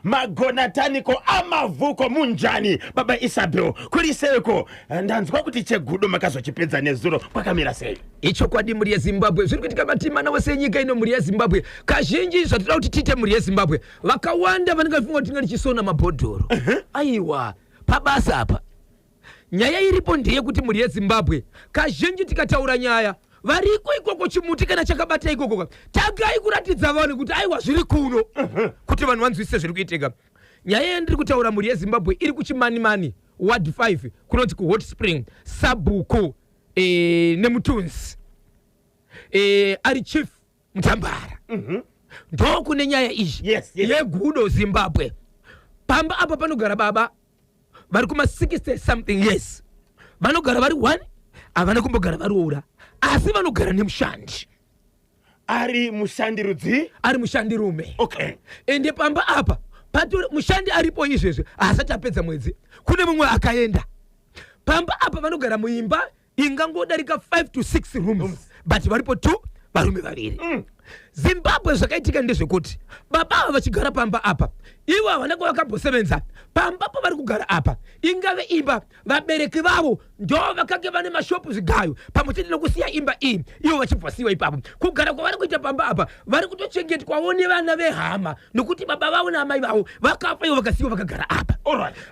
Magonataniko amavhuko munjani, baba Isabel, kuri seiko? Ndanzwa kuti chegudo makazochipedza nezuro, kwakamira sei? Ichokwadi, mhuri yeZimbabwe, zviri kuitika matimana wese enyika ino. Mhuri yeZimbabwe, kazhinji zvatoda kuti tiite, mhuri yeZimbabwe, vakawanda vanenge vachifunga kuti tinge tichisona mabhodhoro. Aiwa, pabasa apa nyaya iripo ndeyekuti, mhuri yeZimbabwe, kazhinji tikataura nyaya variko ikoko, chimuti kana chakabata ikoko, tagai kuratidza vanhu kuti aiwa, zviri kuno, kuti vanhu vanzwisise zviri kuitika. Nyaya yandiri kutaura, mhuri yeZimbabwe, iri kuChimanimani, Ward 5, kunonzi kuHot Spring, sabhuku neMutunzi ari Chief Mutambara. Ndokune nyaya iyi yegudo. Zimbabwe, pamba apa panogara baba vari kuma 60 something years. Vanogara vari one, havana kumbogara varoora, asi vanogara nemushandi. Ari mushandi rudzi? Ari mushandi rume. Ende pamba apa patori mushandi aripo izvezvi haasati apedza mwedzi, kune mumwe akaenda. Pamba apa vanogara muimba ingangodarika 5 to 6 rooms, but varipo two, varume vaviri. Zimbabwe, zvakaitika ndezvekuti baba ava vachigara pamba apa, ivo havana kwavakambosevenza. Pamba pavari kugara apa ingave imba, vabereki vavo ndo vakange vane mashopu, zvigayo, pamwe chete nokusiya imba iyi, ivo vachibva siyiwa ipapo. Kugara kwavari kuita pamba apa, vari kutochengetwawo nevana vehama, nokuti baba vavo naamai vavo vakafa, ivo vakasiyiwa vakagara apa.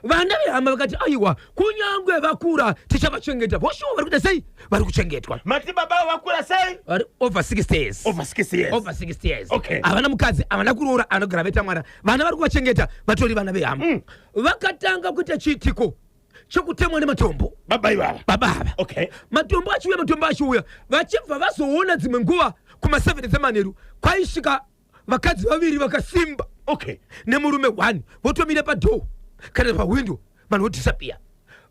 Vana vehama vakati, "Aiwa, kunyange vakura tichavachengeta." Voshuwa vari kuita sei? Vari kuchengetwa. Mati baba vakura sei? Vari over 60 years. Over 60 years. Over 60 years. Havana mukadzi, havana kuroora, anogara vaita mwana. Vana vari kuvachengeta vatori vana vehama. Vakatanga kuita chiitiko chekutemwa nematombo. Baba ivava? Baba ava. Matombo achiuya, matombo achiuya, vachibva vazoona dzimwe nguva kuma7 dzemanheru kwaisvika vakadzi vaviri vakasimba nemurume 1, votomira padoor kana pahwindo, vanhu vodisappear.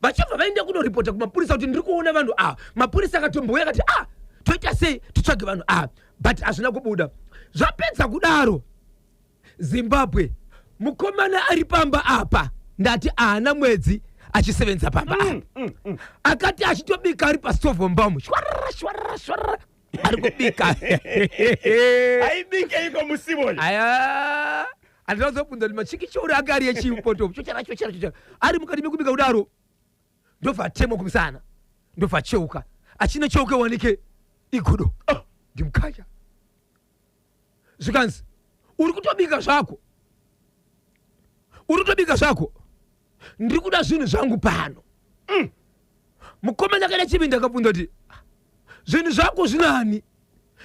Vachibva vaenda kunoripota kumapurisa kuti, "Ndiri kuona vanhu ava." Mapurisa akatombouya akati, "Ah, toita sei? Titsvage vanhu ava," but hazvina kubuda. Zvapedza kudaro, Zimbabwe, mukomana ari pamba apa, ndati haana mwedzi achisevenza pamba apa. Akati achitobika ari pastovho mbamu, shwarara shwarara shwarara, ari kubika. Aibike iko musivoyo? Aya, handinazobvunza kuti machikichori ake ari echipoto, chochara chochara chochara. Ari mukati mekubika kudaro, ndobva atemwa kumusana, ndobva acheuka, achine cheuke wanike igudo. Oh. Ndimukanya. Zvikanzi, "Uri kutobika zvako, uri kutobika zvako, ndiri kuda zvinhu zvangu pano." Mukomana akaita chivindi, akabvunza kuti, "Ah, zvinhu zvako zvinani?"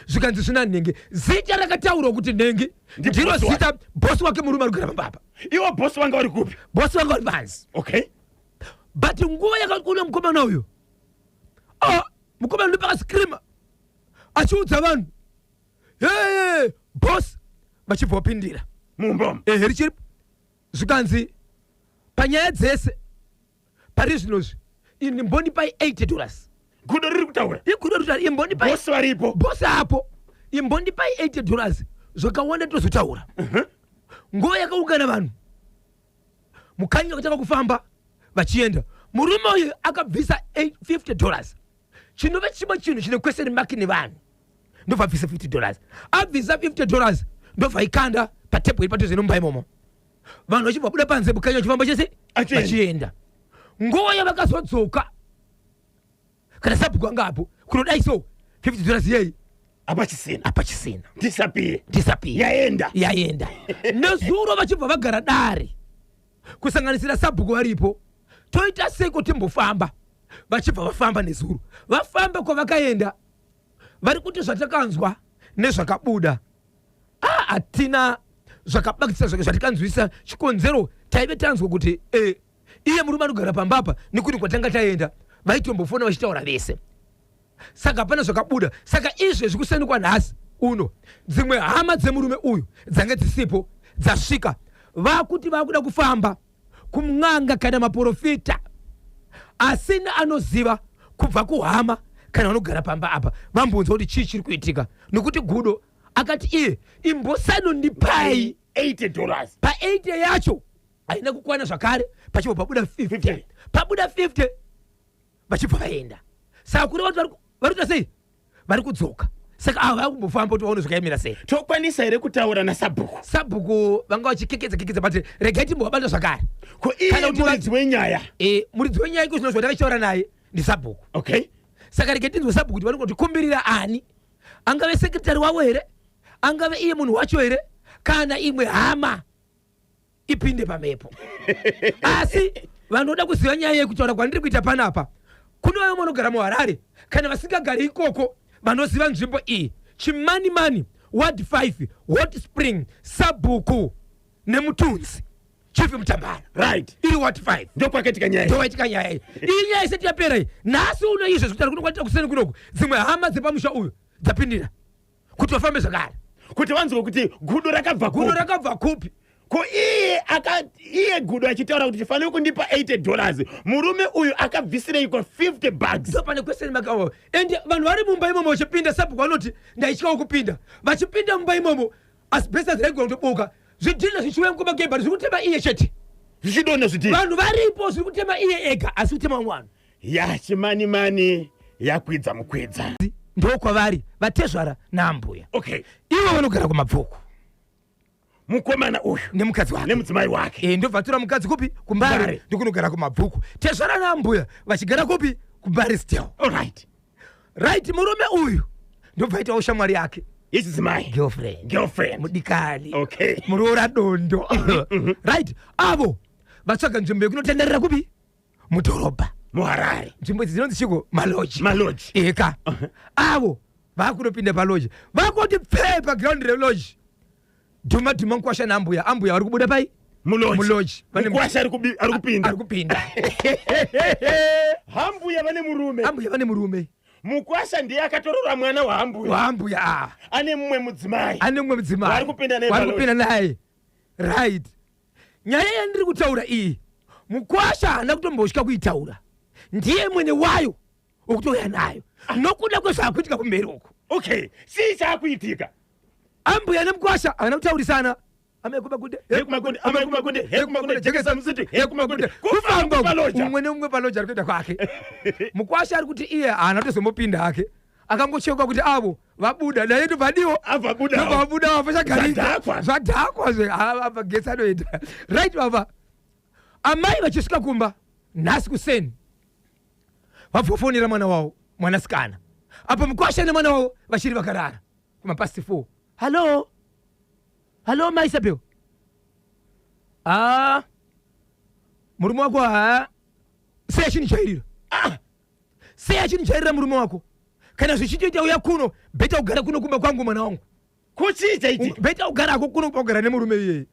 Zvikanzi, "Zvina nhengi." Zita rakataurwa kuti nhengi ndiro bosi wake. Zita bosi wake, murume ari kugara pamba apa. Iwo bosi vanga vari kupi? Bosi vanga vari panzi. But nguva yakakuna mukomana uyu, ah, mukomana ndopakascreama achiudza vanhu, "Hey, boss!" Vachibva vapindira mumba. Ehe, richiripo. Zvikanzi, "Panyaya dzese pari zvinozvi, ini mbondipai $80." Gudo riri kutaura? Igudo ritaura, "Imbondipai." Bosi varipo? Bosi apo. "Imbondipai $80, zvakawanda tozotaura." Nguva yakaungana vanhu, mukanyi vakatanga kufamba vachienda. Murume uyu akabvisa $50, chinova chimwe chinhu chine question mark nevanhu. Ndobva abvisa $50. Abvisa $50, ndobva ikanda patebhuru iri padhuze nomumba imomo. Vanhu vachibva buda panze, mukanyi vachifamba chese. Achienda. Vachienda. Nguva yavakazodzoka, kana sabhuku anga apo, kunodai so, $50 yei? Hapachisina. Hapachisina. Disappear. Disappear. Yaenda. Yaenda. Nezuro vachibva vagara dare, kusanganisira sabhuku varipo, toita sei kuti timbofamba? Vachibva vafamba nezuro. Vafamba, kwavakaenda vari kuti, "Zvatakanzwa nezvakabuda, ah, hatina zvakabakisa zvake zvatikanzwisa chikonzero. Taive tanzwa kuti iye murume anogara pambapa nekuti kwatanga taenda vaitombofona vachitaura vese, saka hapana zvakabuda." Saka izvezvi kusenikwa nhasi uno, dzimwe hama dzemurume uyu dzange dzisipo dzasvika, vakuti vakuda kufamba kum'anga kana maprofita asina anoziva kubva kuhama kana vanogara pamba apa, vambonzwa kuti chii chiri kuitika, nokuti gudo akati iye, "Imbosanondipai $80." Pa80 yacho haina kukwana zvakare, pachibva pabuda 50. 50. Pabuda 50, vachibva vaenda. Saka kureva kuti vari kuita sei? Vari kudzoka. Saka ava vakumbofamba kuti vaone zvakaemera sei. Tokwanisa here kutaura nasabhuku? Sabhuku vanga vachikekedza kekedza, but regai timbovabata zvakare. Ko iye Kana kuti muridzi wenyaya? E, muridzi wenyaya iko zvino zvatakachitaura naye ndisabhuku. Okay. Saka regai tinzwe sabhuku kuti vanenge kutikumbirira ani, angave sekretary wavo here, angave iye munhu wacho here, kana imwe hama ipinde pamhepo. Asi vanoda kuziva nyaya yekutaura kwandiri kuita panapa, kune vamwe vanogara muHarare kana vasingagari ikoko vanoziva nzvimbo iyi, Chimanimani, Ward 5, Hot Spring, sabhuku nemutunzi Chief Mutambara. Right. Iri Ward 5. Ndokwakaitika nyaya iyi. Ndowaitika nyaya iyi. Iyi nyaya isati yapera iyi. Nhasi uno izvo zvekutaura kuno kwatita kuseni kunoku, dzimwe hama dzepamusha uyu dzapindira kuti vafambe zvakare. Kuti vanzwe kuti gudo rakabva Gudo kupi. rakabva kupi? Ko iye aka iye gudo achitaura kuti chifanira kundipa $80, murume uyu akabvisireiko 50 bucks? Ndo pane question mark avo. Ende vanhu vari mumba imomo vachipinda, sabhuku vanoti ndaityawo kupinda. Vachipinda mumba imomo, asbestos raigona kutoboka. Zvidhina zvichiuya mukoma Gebhari zviri kutema iye chete. Zvichidonha zvidhina. Vanhu varipo zviri kutema iye ega, asi kutema vamwe vanhu. Ya Chimanimani yakwidza mukwidza. Ndokwavari vatezvara naambuya. Okay. Ivo vanogara kuMabvuku. Mukomana uyu nemukadzi wake nemudzimai wake. E, ndobva atora mukadzi kupi? KuMbare. Mbare. Ndokunogara kuMabvuku. Tezvara naambuya vachigara kupi? KuMbare still. All right. Right, murume uyu ndobva aitawo shamwari yake yechidzimai, girlfriend, girlfriend, mudikani. Okay. Muroora dondo. Right, avo vatsvaga nzvimbo yekunotenderera kupi? Mudhorobha, muHarare. Nzvimbo idzi dzinonzi chiko? Maloji. Maloji. Eka. Avo vakunopinda paloji, vakuti pfee pagraundi reloji, dhuma dhuma, mukwasha naambuya. Ambuya vari kubuda pai? Muloji. Muloji. Mukwasha ari kupinda. Ari kupinda. Hambuya vane murume. Ambuya vane murume. Mukwasha ndiye akatorora mwana wahambuya. Waambuya, ah. Ane mumwe mudzimai. Ane mumwe mudzimai. Vari kupinda naye Vari paloji. kupinda naye. Right, nyaya yandiri kutaura iyi, mukwasha haana kutombotya kuitaura, ndiye mwene wayo wokutouya nayo nokuda kwezvaakuitika kumberi uku. Okay, chii chaakuitika? Ambuya nemukwasha havana kutaurisana. Amai kumakunde. He kumakunde, amai kumakunde, he kumakunde, jekesa musiti, he kumakunde. Kufamba Kufamba paloja. Umwe neumwe paloja ari kuenda kwake. Mukwasha ari kuti iye haana kutozombopinda hake, akangocheuka kuti avo vabuda, naye ndobvadiwo. Abva buda. Vabuda vapachagarika. Zvadhakwa. Zvadhakwa zve apa getsi anoita. Right, baba, amai vachisvika kumba nhasi kuseni, vabvofonera mwana wavo mwanasikana, apo mukwasha nemwana wavo vachiri vakarara, kumapast 4. "Hallo, hallo, mai Isabel, ah, murume wako ha sei achinijairira?" Ah. "Sei achinijairira murume wako? Kana zvichitoita, uya kuno, better kugara kuno kumba kwangu, mwana wangu." Kuchii chaitika? "Better kugarako kuno kugara nemurume iyeye."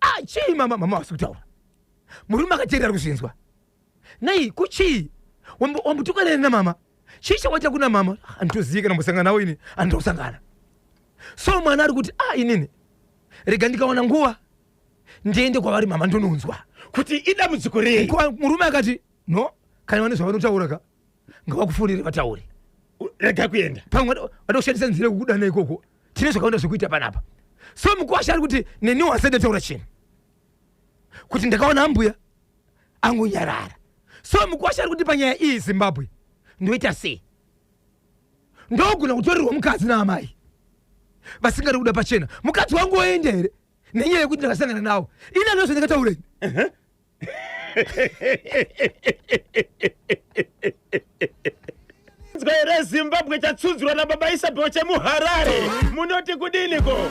"Ah, chii mama?" Mama vasi kutaura, murume akateerera ari kuzvinzwa. "Nei, kuchii? Wambotukanana namama? Chii chawaita kuna mama?" "Handitozivi kana mbosangana nawo ini, handitosangana." So mwana ari kuti, "Ah, inini rega ndikawana nguva ndiende kwavari mama, ndononzwa kuti idambudziko rei." Murume akati, "No, kana vane zvavanotaura ka, ngavakufonere vataure." Rega kuenda. Pamwe vada kushandisa nzira yekukudana ikoko, tine zvakawanda zvekuita panapa. So mukwasha ari kuti, "Neniwo hasati ndataura chinhu, kuti ndakaona ambuya angonyarara." So mukwasha ari kuti, panyaya iyi, Zimbabwe, ndoita sei? Ndogona kutorerwa mukadzi naamai vasingadi kuda pachena. Mukadzi wangu oenda here nenyaya yekuti ndakasangana nawo? Ini andozvo ndingataura ini. Nzwa here Zimbabwe, chatsunzurwa nababa Isabel chemuHarare? Munoti kudiniko?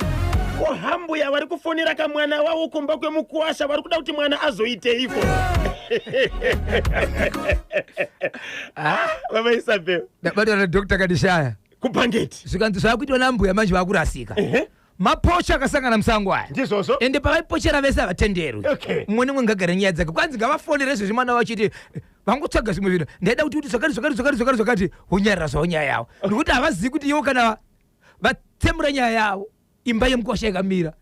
Ko hambuya vari kufonera kamwana wavo kumba kwemukuwasha, vari kuda kuti mwana azoiteiko? Ah, baba Isabel. Ndabatwa naDr Kadishaya. Kubhangeti. Zvikanzi zvakuitwa nambuya manje vakurasika. Mapocha akasangana musango aya. Ndizvozvo. Ende pavaipochera vese havatenderwi. Mumwe nemumwe ngagare nyaya dzake. Kwanzi ngavafonere izvezvi mwana wachiti vangotsvaga zvimwe zvinhu, ndaida kuti zvakati zvakati zvakati zvakati zvakati, wonyarara zvavo nyaya yavo, nekuti havazivi kuti ivo kana vatsemura nyaya yavo, imba yemukwasha ikamira,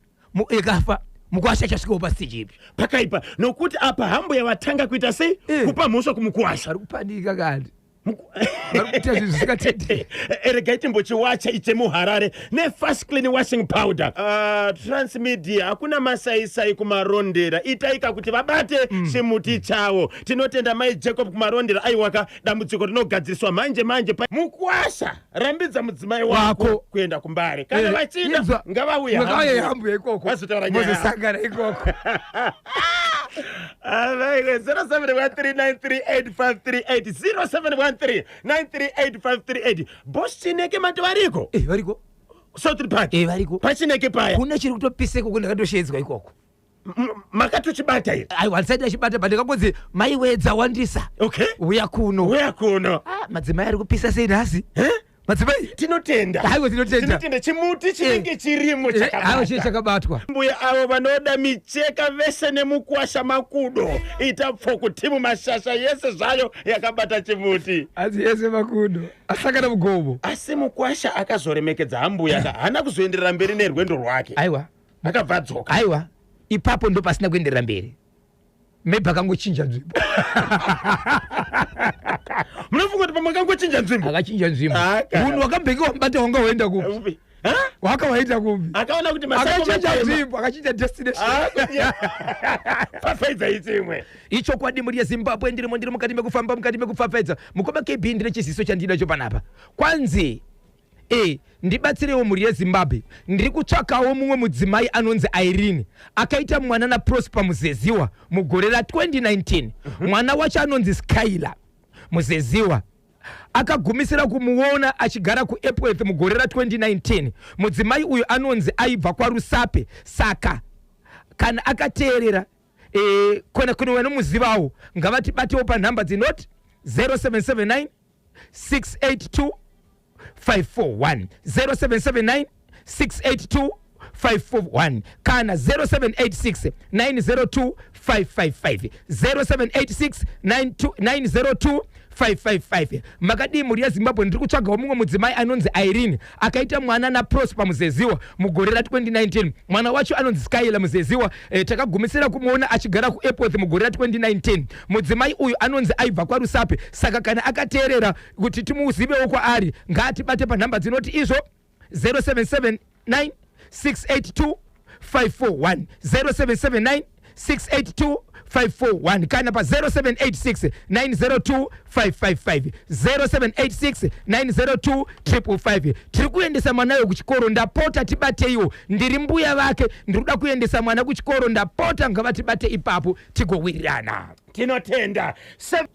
ikafa, mukwasha achasvikawo pastage ipi? Pakaipa, nokuti apa hambuya vatanga kuita sei? Kupa mhosva kumukuwasha. Vari kupanika kandi. Vari kuita zvinhu zvisingatendi. Regai timbochiwacha iche muHarare neFast Clean washing powder. Transmedia, hakuna masaisai kuMarondera. Itaika kuti vabate chimuti chavo. Tinotenda Mai Jacob kuMarondera. Aiwaka, dambudziko rinogadziriswa manje manje. Mukwasha, rambidza mudzimai wako wako kuenda kuMbare. Kana vachida, inzwa. ngavauye. Ngavauye hambu. Hambuya ikoko. Vazotaura nyaya. Mozosangana ikoko. Avaiwe, 0713938538, 0713938538. Boss Chineke, mati variko? Eh, variko. South Park? Eh, variko. PaChineke paya? Kuna chiri kutopisa ikoko, ndakatoshedzwa ikoko. Makatochibata here? Aiwa, handisati achibata, but ndakakonzi maiwedza wandisa. Uya kuno. Uya kuno. Ah, madzimai ari kupisa sei nhasi? Eh? Madzimai. Tinotenda. Aiwa, tinotenda. Tinotenda. Chimuti chinenge chirimo. Aiwa, chii chakabata. Chakabatwa. Mbuya avo vanoda micheka vese nemukwasha makudo, ita pfoku timu mashasha yese zvayo yakabata chimuti. Hanzi yese makudo asangana mugomo. Asi mukwasha akazoremekedza hambuya ka, haana kuzoenderera mberi nerwendo rwake? Aiwa. Akabva adzoka? Aiwa, ipapo ndo pasina kuenderera mberi, maybe akangochinja nzvimbo. Munofunga kuti pamwe akangochinja nzvimbo? Akachinja nzvimbo. Ah, kana. Munhu wakambenge wamubata, wanga waenda kupi? Upi? Ha? Wakawaita kupi? Akaona kuti masango Akachinja matema. nzvimbo, akachinja destination. Ah, pfapfaidza ichimwe. Ichokwadi, mhuri yeZimbabwe, ndirimo, ndiri mukati mekufamba, mukati mekupfapfaidza. Mukoma KB, ndine chiziso chandinacho panapa. Kwanzi ndibatsirewo, mhuri yeZimbabwe, ndiri kutsvakawo mumwe mudzimai anonzi Irene, akaita mwana naProsper Muzeziwa mugore ra2019. Mwana wacho anonzi Skyler Muzeziwa. Akagumisira kumuona achigara kuEpworth mugore ra2019. Mudzimai uyu anonzi aibva kwaRusape, saka kana akateerera, kona kune vanomuzivawo, ngavatibatewo panhamba dzinoti 0779 682 541, 0779 682 541, kana 0786 902 555, 0786 902 555. Makadii, mhuri yeZimbabwe? Ndiri kutsvagawo mumwe mudzimai anonzi Irene, akaita mwana naProsper Muzeziwa mugore ra2019. Mwana wacho anonzi Skyla Muzeziwa. Takagumisira kumuona achigara kuEpworth mugore ra2019. Mudzimai uyu anonzi aibva kwaRusape, saka kana akateerera, kuti timuzivewo kwaari, ngaatibate panhamba dzinoti izvo 0779 682 541, 0779 682 541, kana pa 0786 902 555, 0786 902 555. Tiri kuendesa mwanayo kuchikoro, ndapota tibateiwo. Ndiri mbuya vake, ndiri kuda kuendesa mwana kuchikoro, ndapota ngavatibate ipapo tigowirirana. Tinotenda.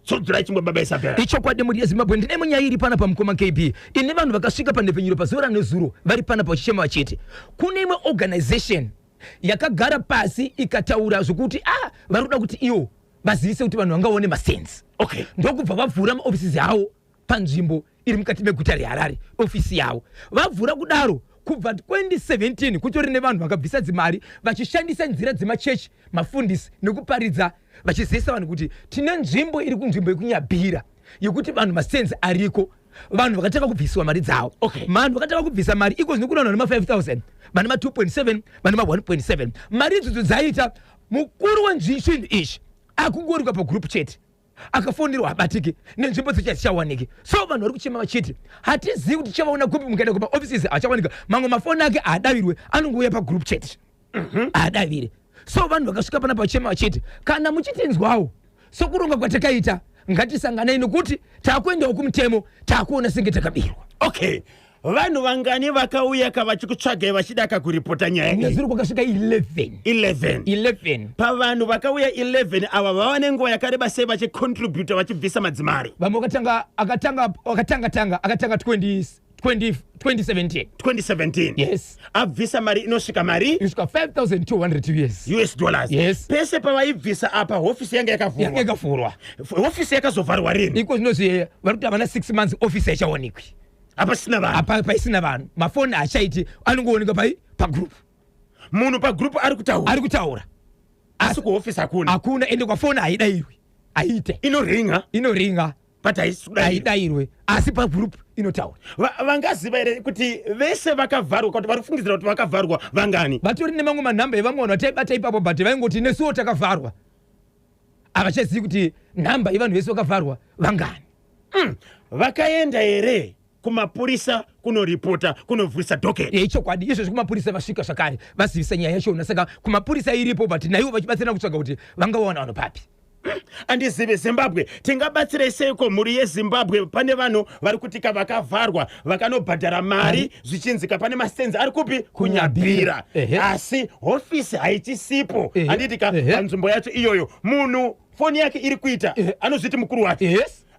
Tsudzura chimwe, baba Isabel. Ichokwadi, mhuri yeZimbabwe, ndine munyaya iri pana pamukoma KB, ine vanhu vakasvika panhepfenyuro pazuva ranezuro vari panapa vachichema vachiti kune imwe organization yakagara pasi ikataura zvokuti vari kuda kuti iwo vazivise kuti vanhu vangaone masensi. Ndokubva vavhura maofisi avo panzvimbo iri mukati meguta reHarare. Ofisi yavo vavhura kudaro kubva 2017, kutori nevanhu vakabvisa dzimari vachishandisa nzira dzemachechi, mafundisi, nekuparidza vachizivisa vanhu kuti tine nzvimbo iri kunzvimbo yekuNyabhira yekuti vanhu masenzi ariko. Vanhu vakatanga kubvisiwa mari dzavo. Vanhu vakatanga kubvisa mari iko zvino, kuna vanhu vane ma5000, vane ma2.7, vane ma1.7. Mari idzodzo dzaita mukuru wenzvinhu izvi akungorikwa pagroup chete, akafonderwa habatiki, nenzvimbo dzecho hadzichawaniki. So vanhu vari kuchema vachiti hatizivi kuti tichavaona kupi. Mukaenda kumaoffices hachawanika, mamwe mafoni ake haadavirwe, anongouya pagroup chete, haadavire. So vanhu vakasvika panapa vachema vachiti kana muchitinzwawo, sokuronga kwatakaita, ngatisanganai, nokuti taakuendawo kumutemo, taakuona senge takabirwa. Okay, vanhu vangani vakauya ka vachikutsvagai vachida kakuripota nyaya iyi? Nezuro kwakasvika 11. 11? 11. Pavanhu vakauya 11 ava, vava nenguva yakareba sei vachicontributa, vachibvisa madzimari? Vamwe vakatanga, akatanga akatanga tanga akatanga 20 20 2017. 2017? Yes. Abvisa mari inosvika mari? Isvika 5200 US. US dollars? Yes. Pese pavaibvisa apa, hofisi yanga yanga yakavhurwa? Yakavhurwa. Hofisi yakazovharwa rini? Iko zvinozvi vari kuti havana 6 months ofisi haichawanikwi. Hapasina vanhu? Apa paisina vanhu, mafoni haachaiti, anongoonekwa pai pagroup. Munhu pagroup ari kutaura? Ari kutaura. Asi kuhofisi hakuna? Hakuna, ende kwafoni haidayirwi, haiite. Inoringa? Inoringa. But haisi kudayirwa. Haidayirwe, asi pagroup inotaura. Vangaziva here kuti vese vakavharwa, kuti vari kufungidzira kuti vakavharwa vangani? Vatori nemamwe manhamba evamwe vanhu vataibata ipapo, but vaingoti nesuwo takavharwa. Havachazivi kuti nhamba yevanhu vese vakavharwa vangani. Vakaenda here kumapurisa kunoripota, kunovhurisa docket? Ichokwadi, izvozvi kumapurisa vasvika zvakare, vazivisa nyaya yachona. Saka kumapurisa iripo, but naivo vachibatsirana kutsvaga kuti vangawana vanhu papi. Andizive, Zimbabwe, tingabatsirei seiko mhuri yeZimbabwe? Pane vanhu vari kutika vakavharwa, vakanobhadhara mari, zvichinzika pane masenzi ari kupi? Kunyabhira. Asi hofisi haichisipo. Handitika? Panzvimbo yacho iyoyo, munhu foni yake iri kuita, anozviti mukuru wacho,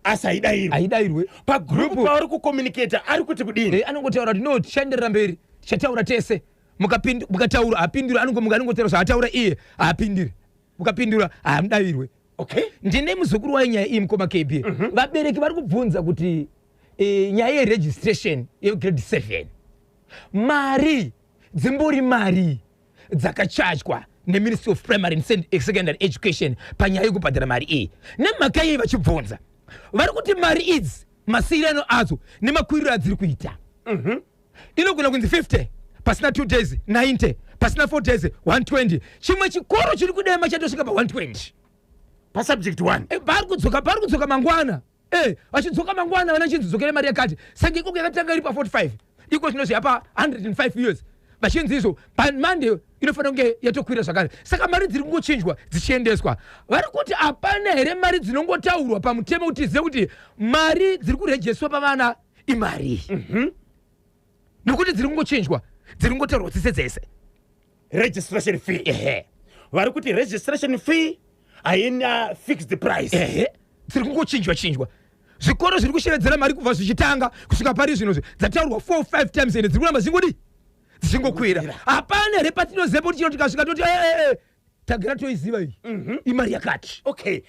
asi haidayirwi. Haidayirwe. Pagroup pauri kucommunicata, ari kuti kudini? Anongotaura kuti, "No, tichaenderera mberi, tichataura tese." Mukataura hapinduri, anongomuka anongotaura zvaataura iye, haapinduri. Mukapindura haamudayirwe. Ndine muzukuru wainyaya iyi, mukoma KB. Vabereki vari kubvunza kuti nyaya yeregistration yegrade 7, mari dzimbori mari dzakachajwa neMinistry of Primary and Secondary Education panyaya yekubhadhara mari iyi. Nemhaka yei vachibvunza? Vari kuti mari idzi, masiyirano adzo nemakwiriro adziri kuita, inogona kunzi 50, pasina 2 days 90, pasina 4 days 120. Chimwe chikoro chiri kudema chatosvika pa120. Pasubject 1. Pari kudzoka mangwana. Vachidzoka mangwana, vana chinzi dzokere mari yakati. Saka ikoko yakatanga iri pa45, iko zvinozvi yapa 105 years. Vachinzi izvo paMonday inofanira kunge yatokwira zvakare. Saka mari dziri kungochinjwa dzichiendeswa. Vari kuti hapana here mari dzinongotaurwa pamutemo kuti tizive kuti mari dziri kurejeswa pavana imari, nekuti dziri kungochinjwa, dziri kungotaurwa dzese dzese. Registration fee. Ehe. Vari kuti registration fee haina fixed price. Ehe, dziri kungochinjwa chinjwa. Zvikoro zviri kushevedzera mari kubva zvichitanga kusvika pari zvinozvi dzataurwa 4 5 times, ende dziri kuramba zvingodi dzichingokwira. Hapana here patinoziva kuti chino tikasvika toti, "Eh, eh, eh, tagara toiziva iyi, imari yakati"? Okay,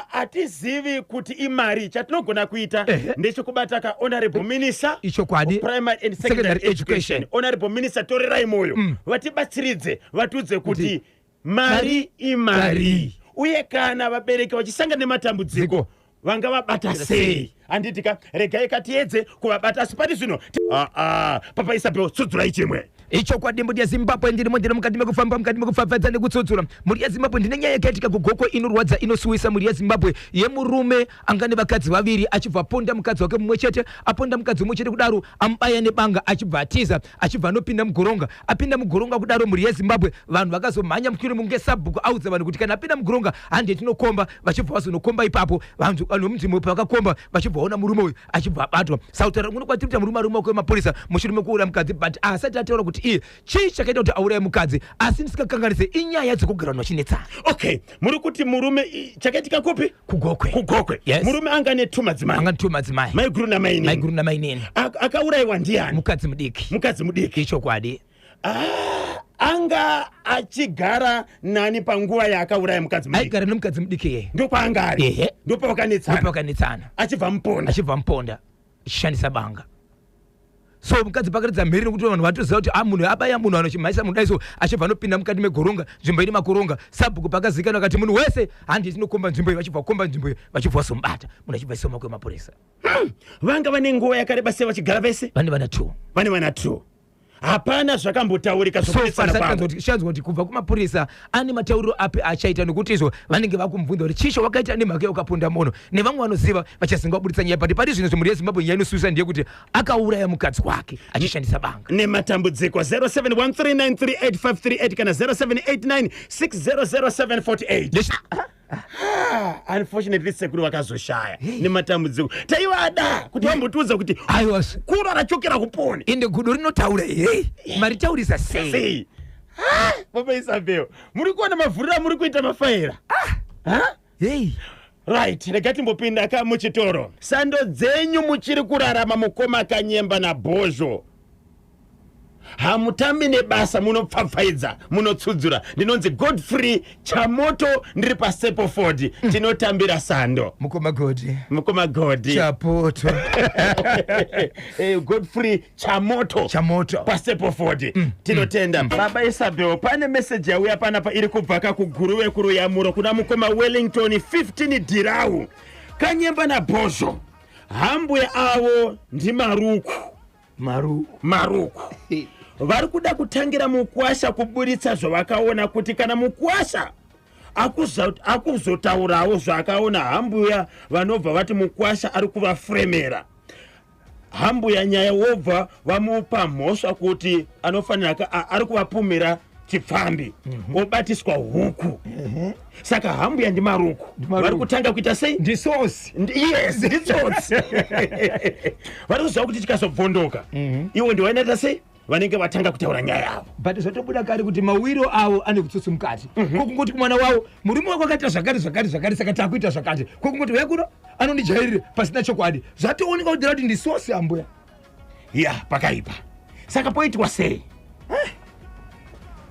hatizivi kuti imari. Chatinogona kuita ndechekubata ka honorable minister Ichokwadi. of Primary and Secondary Secondary Education. Education. Honorable Minister Torerai Moyo, vatibatsiridze, vatiudze kuti mari Mari imari, mari. Uye kana vabereki vachisangana nematambudziko, Dziko. vangavabata sei? Handiti ka? Regai katiedze kuvabata, asi pari zvino, aa, Papa Isabel, tsudzurai chimwe. Ichokwadi, mhuri yeZimbabwe, ndirimo, ndiri mukati mekufamba, mukati mekupfapfadza nekutsutsura. Mhuri yeZimbabwe, ndine nyaya yakaitika kuGokwe inorwadza, inosuwisa, mhuri yeZimbabwe, yemurume anga nevakadzi vaviri, achibva aponda mukadzi wake mumwe chete. Aponda mukadzi mumwe chete kudaro, amubaya nebanga, achibva atiza, achibva anopinda mugoronga. Apinda mugoronga kudaro, mhuri yeZimbabwe, vanhu vakazomhanya mushure munge sabhuku audza vanhu kuti kana apinda mugoronga, hande tinokomba. Vachibva vazonokomba ipapo, vanhu vemunzvimbo pavakakomba, vachibva vaona murume uyu, achibva abatwa. Sautaura kuno kwatiri kuti murume ari mumaoko emapurisa mushure mekuuraya mukadzi, but asati ataura kuti iye chii chakaita kuti auraye mukadzi. Asi ndisikakanganise, inyaya dzekugara vanhu vachinetsana. Okay, muri kuti murume chakaitika kupi? KuGokwe. KuGokwe. Yes. Murume anga netu madzimai. Anga two madzimai. Maiguru namainini. Maiguru namainini. Akaurayiwa ndiani? Mukadzi mudiki. Mukadzi mudiki. Ichokwadi. Ah, anga achigara nani panguva yaakauraya mukadzi mudiki? Aigara nemukadzi mudiki iye. Ndokwaanga ari? Ehe. Ndopawakanetsana? Ndopawakanetsana. Achibva muponda? Achibva muponda achishandisa banga. So mukadzi pakaridza mheri, nekuti vanhu vatoziva kuti a munhu abaya munhu, anochimhanyisa munhu dai. So achibva anopinda mukati megoronga, nzvimbo iri makoronga. Sabhuku pakazivikanwa akati munhu wese handi tinokomba nzvimbo iyi. Vachibva kukomba nzvimbo iyi, vachibva vazomubata munhu, achibva isoma kwemapurisa. Vanga vane nguva yakareba sei vachigara vese? Vane vana two. Vane vana two. Hapana zvakambotaurika zvokunetsana kwavo? Shanzwa kuti kubva kumapurisa ane matauriro api achaita, nekuti izvo vanenge vakumubvunza kuti chisho wakaita nemhaka yaukaponda munhu, nevamwe vanoziva vachazinga vabuditsa nyaya. But pari zvino, zvemhuri yeZimbabwe, nyaya inosuwisa ndeyekuti akauraya mukadzi wake achishandisa banga. Nematambudziko. 0713938538 kana 0789600748. Ah, unfortunately sekuru vakazoshaya nematambudziko. Taivada kuti vambotiudza kuti Aiwa. kura rachokera kuponi. Ende gudo rinotaura here? Maritaurisa sei? Sei? Ah, Baba Isabel, muri kuona mavhuriro amuri kuita mafaira? Ha? Hei. Right, rega timbopinda ka muchitoro. Sando dzenyu, muchiri kurarama, mukoma Kanyemba naBhozho. Hamutambi nebasa, munopfapfaidza, munotsudzura. Ndinonzi Godfrey Chamoto, ndiri paSepoford. Tinotambira sando. Mukoma Godi. Mukoma Godi. Chapoto. Godfrey Chamoto. Chamoto. PaSepoford, tinotenda. Baba Isabel, pane meseji yauya panapa iri kubva kakuGuruve kuruyamuro kuna mukoma Wellington 15 Dhirau. Kanyemba naBhozho, hambuya avo ndiMaruku. Maru. Maruku vari kuda kutangira mukwasha kuburitsa zvavakaona, kuti kana mukwasha Akuzotaurawo zvaakaona hambuya, vanobva vati mukwasha ari kuvafuremera hambuya nyaya, wobva vamupa mhosva kuti anofanira ari kuvapumira chipfambi, obatiswa huku. Saka hambuya ndimaruku. Ndimaruku. Vari kutanga kuita sei? Ndisosi. Yes, nditsotsi. Vari kuziva kuti chikazobvondoka, iwo ndiwainoita sei, vanenge vatanga kutaura nyaya yavo. But zvatobuda kare kuti mawiro avo ane kutsotsi mukati. Kokungoti kumwana wavo, murume wako akaita zvakati zvakati zvakati, saka takuita zvakati. Kokungoti uya kuno anondijairira pasina chokwadi, zvatooneka kuti kuti ndisosi ambuya. Ya, pakaipa. Saka poitwa sei?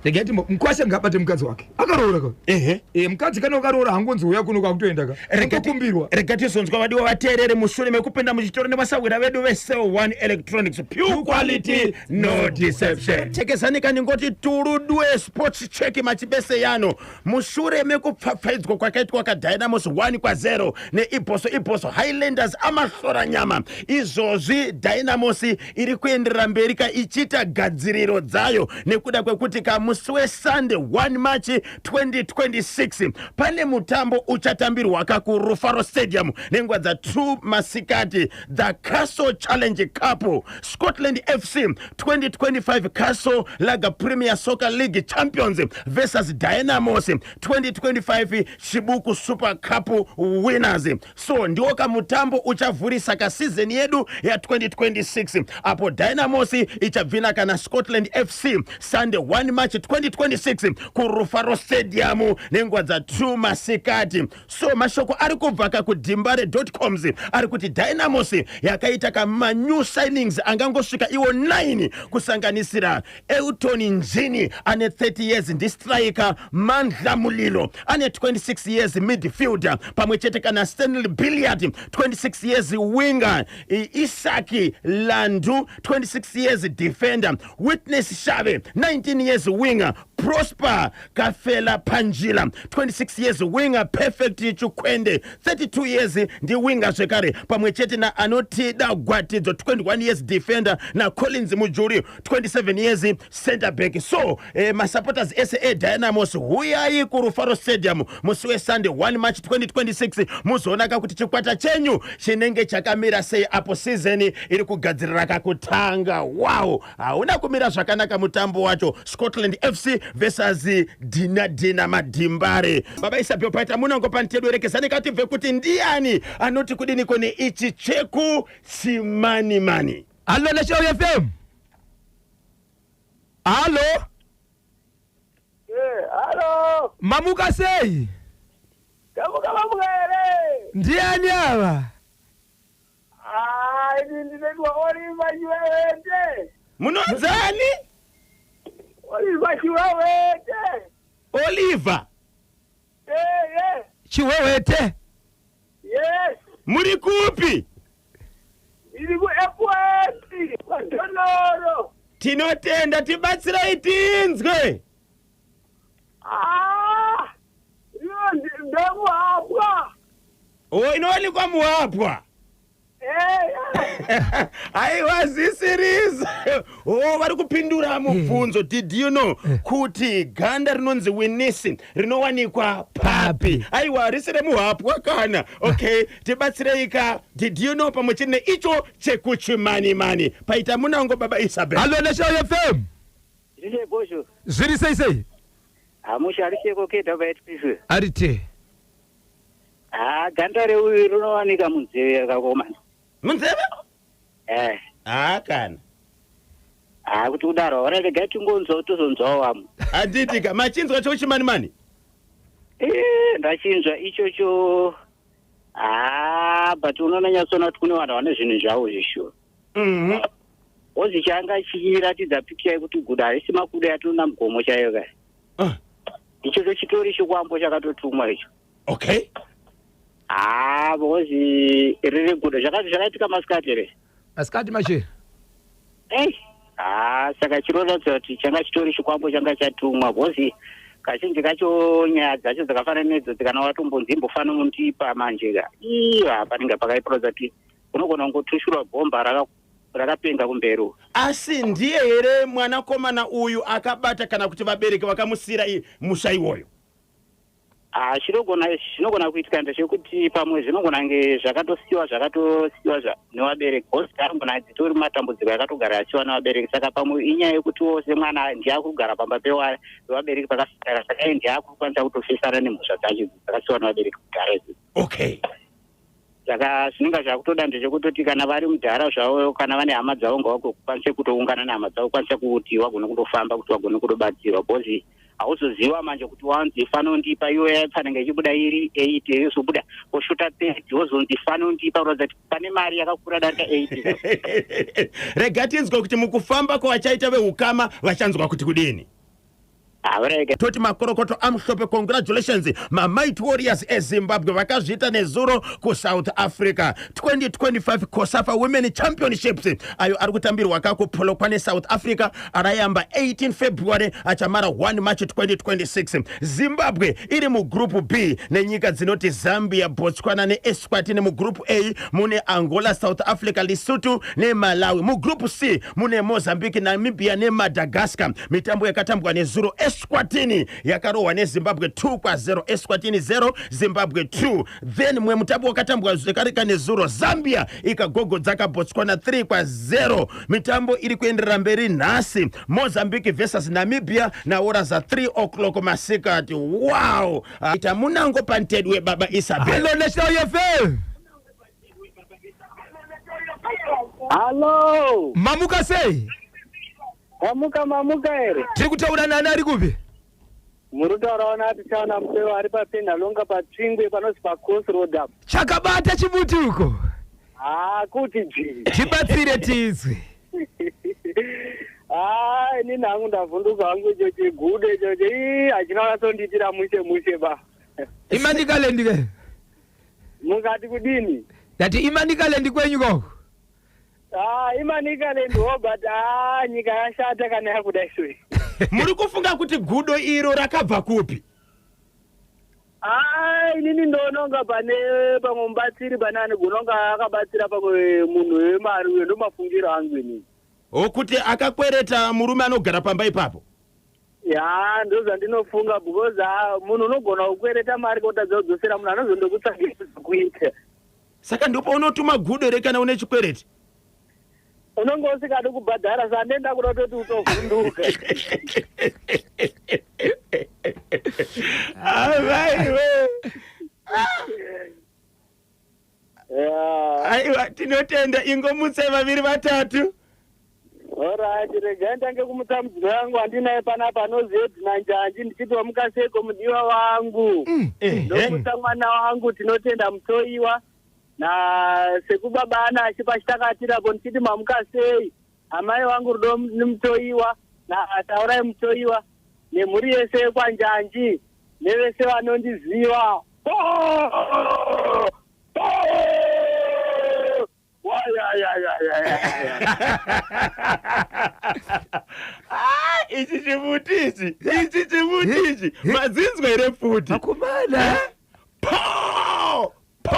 Regai timbo mukwasha ngaabate mukadzi wake akaroora ka. Ehe. E, mukadzi kana ukaroora hangonzi uya kuno kwakutoenda ka, kutokumbirwa. Rega tizonzwa vadiwa vateerere mushure mekupinda muchitoro nevasahwira vedu veCell 1 Electronics, pure quality, no deception. Tekezanika ningoti turudwe sports check machibese yano mushure mekupfapfaidzwa kwakaitwa kaDynamos 1-0 neIbosso Ibosso Highlanders amahlora nyama. Izvozvi Dynamos iri kuenderera mberi ka ichiita gadziriro dzayo nekuda kwekuti kamusi weSunday 1 March 2026 pane mutambo uchatambirwa kakuRufaro Stadium nenguva dza2 masikati, the Castle Challenge Cup, Scotland FC 2025 Castle Lager Premier Soccer League champions versus Dynamos 2025 Chibuku Super Cup winners. So ndiwo kamutambo uchavhurisa kasizeni yedu ya2026, apo Dynamos ichabvina kana Scotland FC Sunday 1 March 2026 kuRufaro Stadium nenguva dza2 masikati. So mashoko ari kubva kakudimbare coms ari kuti Dynamos yakaita kamanew signings angangosvika iwo 9, kusanganisira Elton Njini ane 30 years, ndistriker, Mandla Mulilo ane 26 years, midfielder, pamwe chete kana Stanley Billiard, 26 years, winger, Isaki Landu, 26 years, defender, Witness Shave, 19 years, winger, Prosper Kafela Panjila, 26 years, winger, Perfect Chukwende, 32 years, ndiwinger zvekare, pamwe chete naanotida Gwatidzo, 21 years, defender, naCollins Mujuri, 27 years, center back. So masupporters ese eDynamos, huyai kuRufaro Stadium musi weSunday 1 March 2026, muzoonaka kuti chikwata chenyu chinenge chakamira sei apo season iri kugadzirira kakutanga. Wow, hauna kumira zvakanaka mutambo wacho, Scotland FC versus Dina Dina Madimbare. Baba Isabel, paita munango panitedu, katibve kuti ndiani anoti kudiniko neichi cheku chimanimani. Hallo, National FM, hallo. Eh, halo. Mamuka sei? Tamuka, mamuka here? Ndiani ava? Ah, ini ndinetwa Oliver Chiwewete. Munonzani? Oliver Chiwewete. Oliver? Eh, eh. Chiwewete. Yes. Muri kupi? Ndiri ku Epworth, kwaDonoro. Tinotenda, tibatsirai tinzwe. Ah! Iyo ndokuhapwa. O, inowanikwa muhapwa? Eh, eh. Aiwa, zisiriza. O, vari kupindura mubvunzo, did you know kuti ganda rinonzi winisi rinowanikwa papi? Aiwa, risi remuhapwa kana. Okay, tibatsirei ka, did you know pamwe chete neicho chekuchimanimani. Paita munango, baba Isabel. Hallo, National FM. Zvise bosho. Zviri sei sei? Hamusha ariseko KWHPC. Arite. Ha, ganda reuyu rinowanika munzeve yakakomana. Munzeve? Eh. Ha, kana. Ha, kuti kudaro ora regai tingonzwa, tozonzwawo vamwe. Handitika machinzwa chekuchimanimani? Eh, ndachinzwa ichocho. Ha, but unoona nyatsona kuti kune vanhu vane zvinhu zvavo zvishuwa. Ozi changa chichiratidza pikicha yekuti gudo harisi makudo yatinoona mugomo chaiyo kai. Ichocho chitori chikwambo chakatotumwa icho. Ha, because riri gudo zvakati zvakaitika masikati here? Masikati mashe. Ei, ha, saka chinoratidza kuti changa chitori chikwambo changa chatumwa, because kazhinji kacho nyaya dzacho dzakafanana nedzodzi, kana watombonzi imbofana mundipa manje ka, iya panenge pakaiparodza kuti unogona kungotushurwa bhomba rakapenga kumberi uko. Asi ndiye here mwanakomana uyu akabata, kana kuti vabereki vakamusiyira musha iwoyo? Ah, chinogona chinogona kuitika ndechekuti pamwe zvinogona kunge zvakatosiyiwa zvakatosiyiwa nevabereki because anogona dzitori matambudziko akatogara asiyiwa nevabereki. Saka pamwe inyaya yekutiwo semwana ndiye akugara pamba pevabereki pakasara, saka iye ndiye akukwanisa kutofesana nemhosva dzacho dzakasiyiwa nevabereki kudhara idzi. Okay. Saka zvinenge zvakutoda ndechekutoti kana vari mudhara zvavo, kana vane hama dzavo, ngavakwanise kutoungana nehama dzavo, kwanisa kuti vagone kutofamba, kuti vagone kutobatsirwa, because hauzoziva manje kuti wanzi fanondipa iwe yafanenge ichibuda iri 8, yozobuda poshuta 30, wozonzi fanondipa, kuratidza kuti pane mari yakakura darika 8. Rega tinzwe kuti mukufamba kwavachaita veukama vachanzwa kuti kudini. Haurege. Toti makorokoto amuhlope, congratulations maMighty Warriors eZimbabwe vakazviita nezuro kuSouth Africa. 2025 COSAFA Women Championships ayo ari kutambirwa kakuPolokwane, South Africa, arayamba 18 February achamara 1 March 2026. Zimbabwe iri mugroup B nenyika dzinoti Zambia, Botswana neEswatini. Mugroup A mune Angola, South Africa, Lesotho neMalawi. Mugroup C mune Mozambique, Namibia neMadagascar. Mitambo yakatambwa nezuro, Eswatini yakarohwa neZimbabwe 2 kwa0, Eswatini 0, Zimbabwe 2. Then mumwe mutambo wakatambwa zvakareka nezuro, Zambia ikagogodza kaBotswana 3 kwa0. Mitambo iri kuenderera mberi nhasi, Mozambique versus Namibia naora za 3 o'clock masikati. Wow, ita munango pantedwe baba Isabel. Hello, National FM. Hallo. Mamuka sei? Mamuka, mamuka here? Tiri kutaura nani, ari kupi? Muri kutaurawo naTichaona Muteo ari paPendalonga paTsvingwe panonzi pacrossroad apo. Chakabata chimuti uko? Haa, kuti dzvi. Tibatsire tizwe. Haa, inini hangu ndavhunduka hangu, icho chigudo ichocho ii hachina kunyatsondiitira mushe mushe ba. Imanikaland ke? Mungati kudini? Ndati Imanikaland kwenyu koko. Haa, Imanikaland ho, but haa, nyika yashata kana yakuda isoi. Muri kufunga kuti gudo iro rakabva kupi? Haa, inini ndononga pane pamwe mubatsiri, pane anigononga akabatsira pamwe munhu wemari uyo, ndomafungiro angu inini. Okuti akakwereta murume anogara pamba ipapo? Ya, ndozvandinofunga, because ha, munhu unogona kukwereta mari kotadza kudzosera, munhu anozondokutsvagira kuita. Saka ndipo unotuma gudo here kana une chikwereti? Unonge usingadi kubhadhara, saka ndenda kuda kutoti utovhunduka. Avaiwe. Ya. Aiwa, tinotenda, ingomutsai vaviri vatatu. Alright, regai ndange kumutsa mudzimai wangu wandinaye panapa anoziye Dhina Njanji, ndichiti wamukaseko mudiwa wangu. Ndomutsa mwana wangu Tinotenda Mutoiwa na sekubaba Anashi pachitakatirapo, ndichiti mamukasei amai wangu Rudo Mutoiwa na Taurai Mutoiwa nemhuri yese yekwaNjanji nevese vanondiziva. Oh! Oh! Wayayayayaya. Ah, ichi chimuti ichi, ichi chimuti ichi, madzinzwa here futi? Akomana. Po po,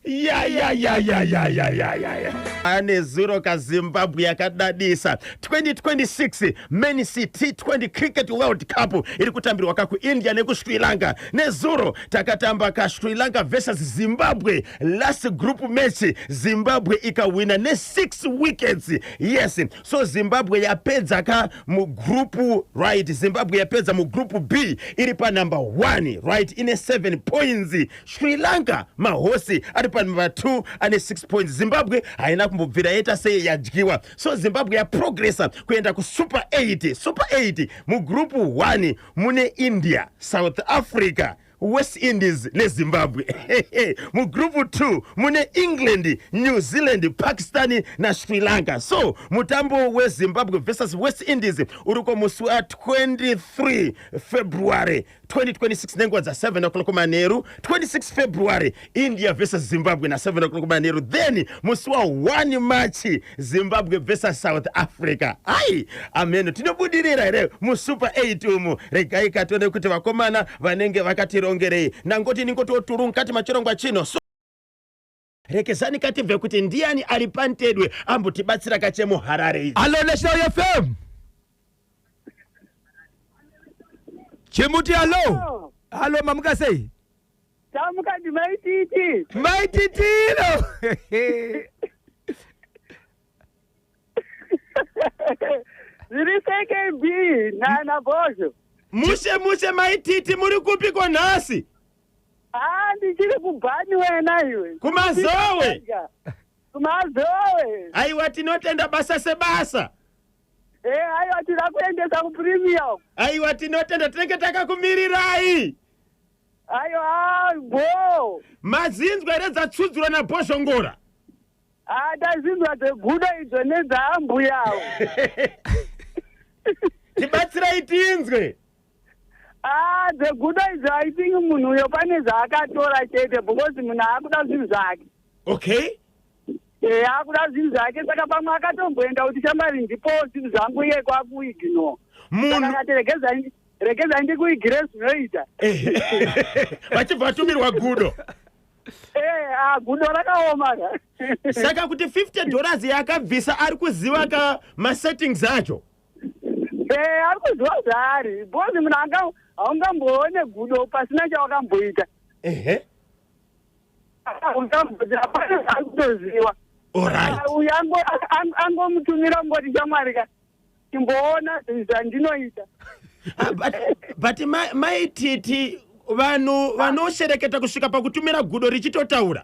ya ya ya ya ya ya ya ya ya. Ane zuro kaZimbabwe yakadadisa. 2026 Men's T20 Cricket World Cup iri kutambirwa kakuIndia nekuSri Lanka. Nezuro takatamba kaSri Lanka versus Zimbabwe, last group match, Zimbabwe ikawina ne6 wickets. Yes, so Zimbabwe yapedza ka mugroup, right? Zimbabwe yapedza mugroup B iri panumber 1, right, ine 7 points. Sri Lanka, mahosi, ari panumber 2 ane 6 points. Zimbabwe haina kumbobvira yaita sei yadyiwa, so Zimbabwe yaprogressa kuenda kuSuper 8. Super 8, mugroup 1 mune India, South Africa, West Indies neZimbabwe. Mugroup 2 mune England, New Zealand, Pakistan naSri Lanka. So mutambo weZimbabwe versus West Indies uriko musi wa23 February 2026 nenguva dza7 o'clock manheru. 26 February, India versus Zimbabwe na7 o'clock manheru. Then musi wa1 March, Zimbabwe versus South Africa. Ai, ameno tinobudirira here muSuper 8 umu? Regai katione kuti vakomana vanenge vakatirongerei. Nangoti ningototuru mukati machirongwa chino, so rekezani katibve kuti ndiani ari pantedwe ambotibatsira kachemuHarare idzi. Hello, National FM. Chimuti, hello. Hallo, mamuka sei? Tamuka, ndiMaititi. Maititiro. Zviri sekb naBhozho. Mushe mushe, Maititi, muri kupiko nhasi? Ha, ndichiri kubhani wena iwe. Kumazowe? Kumazowe. Aiwa, tinotenda, basa sebasa. E, aiwa, tida kuendesa kupremium. Aiwa, tinotenda, tinenge takakumirirai. Aiwa, bo. Mazinzwa here dzatsudzurwa naBhozhongora? Ha, tazinzwa dzegudo idzo nedzaambuyawo. Tibatsirai tinzwe. A, dzegudo idzo, I think munhu uyo pane zvaakatora chete, because munhu aakuda zvinhu zvake. E, akuda zvinhu zvake, saka pamwe akatomboenda kuti shamwari, ndipo zvinhu zvangu, iye kwakuignore. Munhu Akati regezai ndikuigire zvinoita. Vachibva vatumirwa gudo. E, a, gudo rakaoma ka. Saka kuti $50 yaakabvisa, ari kuziva ka masettings acho? E, ari kuziva zvaari, because munhu anga haungamboone gudo pasina chawakamboita. Haungamboti hapana zvaari kutoziva. Uyu angomutumira kungoti shamwari ka, chimboona zvinhu zvandinoita. Ah, but Maititi, vanhu vanoshereketa kusvika pakutumira gudo richitotaura.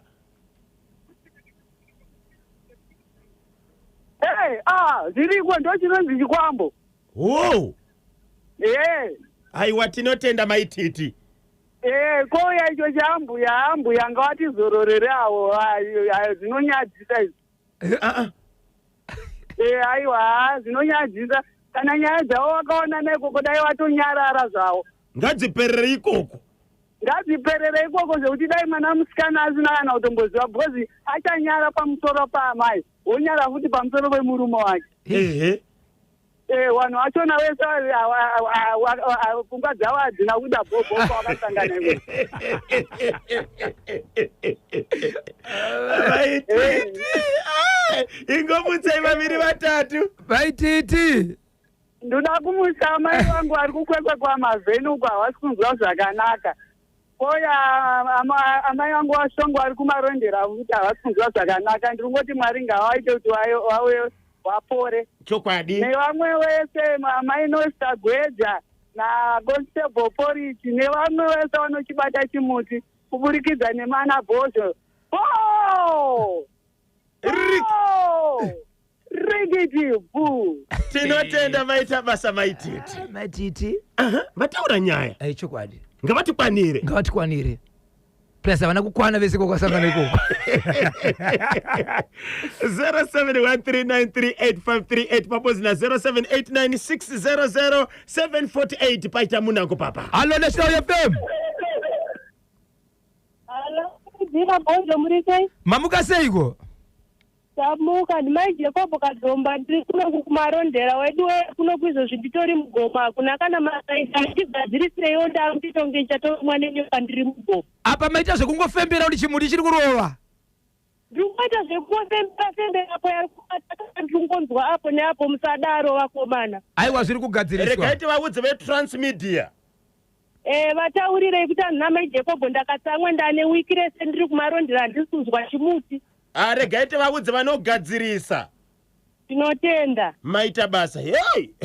E, a, zviriko, ndo chinonzi chikwambo. Wow. E. Aiwa, tinotenda, Maititi. E, kouya icho chaambuya, ambuya ngavatizororere avo. Ayo, ayo, zvinonyadzisa izvi. Ah, ah. E, aiwa, zvinonyadzisa kana nyaya dzavo vakaona naikoko, dai vatonyarara zvavo. Ngadziperere ikoko. Ngadziperere ikoko, zvekuti dai mwana musikana asina kana kutomboziva, because achanyara pamusoro paamai, wonyara futi pamusoro pemurume wake. E, vanhu vachona vese pfungwa dzavo hadzina kuda bhobho kwavakasangana ikoko. Maititi, ah, ingomutsai vaviri vatatu. Maititi. Ndoda kumutsa amai vangu vari kuKwekwe kwamavheni uko, havasi kunzwa zvakanaka. Koya amai vangu vaShongo vari kuMarondera futi, havasi kunzwa zvakanaka. Ndiri kungoti Mwari ngavaite kuti vauye vapore. Nevamwe vese, amai Nosta Gweja naConstable Poriti nevamwe vese vanochibata chimuti kuburikidza nemana Bhozho. Bo! Bo! Rigidi bu! Tinotenda, maita basa, Maititi. Maititi. Aha, vataura nyaya. Ai, chokwadi. Ngavatikwanire. Ngavatikwanire, plus havana kukwana vese kwakasangana ikoko. 0713938538 pamodzi na 0789600748. Paita munango papa. Hallo, National FM. Halo, dzina Bhonzo, muri sei? Mamuka seiko? Tamuka, ndimai Jacob Kadzomba, ndiri kuno kuMarondera wedu kuno. Kuizvozvi nditori mugoma, hakuna kana masaisa. Ndigadzirisireiwo, ndakuitonge ndichatorumwa nenyoka, ndiri mugoma. Apa maita zvekungofembera kuti chimuti chiri kurova? Ndiri kungoita zvekungofembera fembera apo yari kubata, ndiri kungonzwa apo neapo. Musadaro vakomana. Aiwa, zviri kugadziriswa. Regai tivaudze veTransmedia. E, vataurirei kuti anhu namai Jacob ndakatsamwa, ndane wiki rese ndiri kuMarondera, handisi kunzwa chimuti. Ah, regai tivaudze vanogadzirisa. Tinotenda. Maita basa. Hei,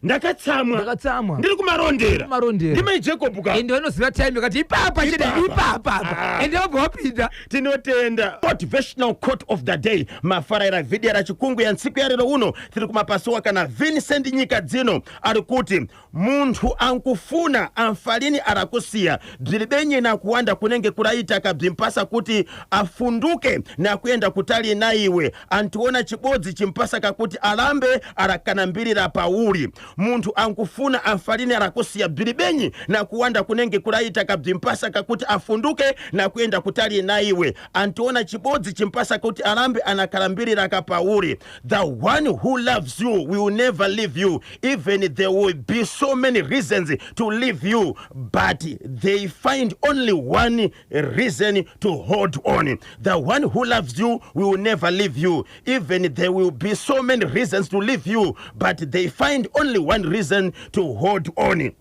ndakatsamwa. Ndakatsamwa. Ndiri kuMarondera. Kumarondera. Ndimai Jacob ka. Ende vanoziva time yakati ipapa chete. Ipapa. Ipapa apa. Ah. Ende vabva vapinda. Tinotenda. Motivational quote of the day, mafaraira vhidhiyo rachikungu yantsiku yarero uno, tiri kumapasuwa kana Vincent Nyika dzino ari kuti munthu ankufuna amfalini arakusiya bzilibenye na kuwanda kunenge kulaita kabzimpasa kuti afunduke na kuyenda kutali na iwe, antiona chibodzi chimpasa kakuti alambe arakanambirira pauli. Munthu ankufuna amfalini arakusiya bzilibenyi na kuwanda kunenge kulaita kabzimpasa kakuti afunduke na kuyenda kutali na iwe, antiona chibodzi chimpasa kuti alambe anakalambirira kapauli. The one who loves you will never leave you, even there will be so many reasons to leave you, but they find only one reason to hold on. The one who loves you will never leave you, even there will be so many reasons to leave you, but they find only one reason to hold on.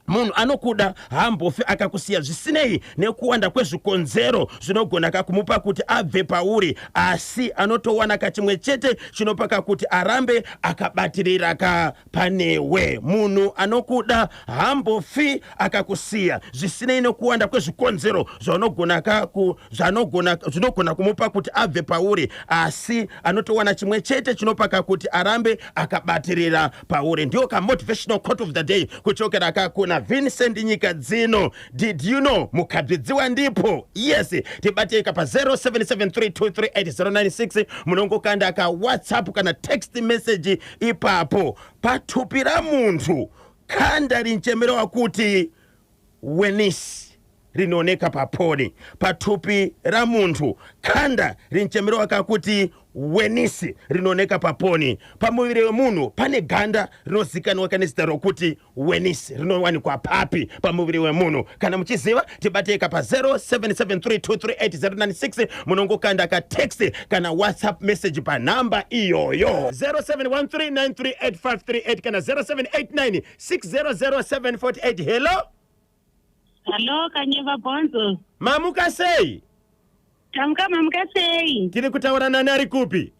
Munhu anokuda haambofi akakusiya, zvisinei nekuwanda kwezvikonzero zvinogona kakumupa kuti abve pauri, asi anotowana kachimwe chete chinopa kakuti arambe akabatirira ka panewe. Munhu anokuda haambofi akakusiya, zvisinei nekuwanda kwezvikonzero zvaunogona kaku zvanogona zvinogona kumupa kuti abve pauri, asi anotowana chimwe chete chinopa kakuti arambe akabatirira pauri. Ndiyo ka motivational quote of the day kuchokera kakuna Vincent Nyika Dzino. Did you know mukabvidziwa ndipo? Yes, tibatei pa 0773238096. Munongokanda ka WhatsApp kana text message ipapo. Pathupi ra munthu khanda linchemero wakuti wenisi rinooneka paponi. Pathupi ra munthu khanda linchemero wakakuti wenisi rinooneka paponi. Pamuviri wemunhu pane ganda rinozikanwa nezita rokuti wenisi, rinowanikwa papi pamuviri wemunhu? Kana muchiziva, tibatei pa 0773238096. Munongokanda ka text kana WhatsApp message panhamba iyoyo, 0713938538 kana 0789600748. Hello. Hallo, Kanyeva Bonzo. Mamuka sei? Tamuka, mamuka sei? Tiri kutaura nani, ari kupi?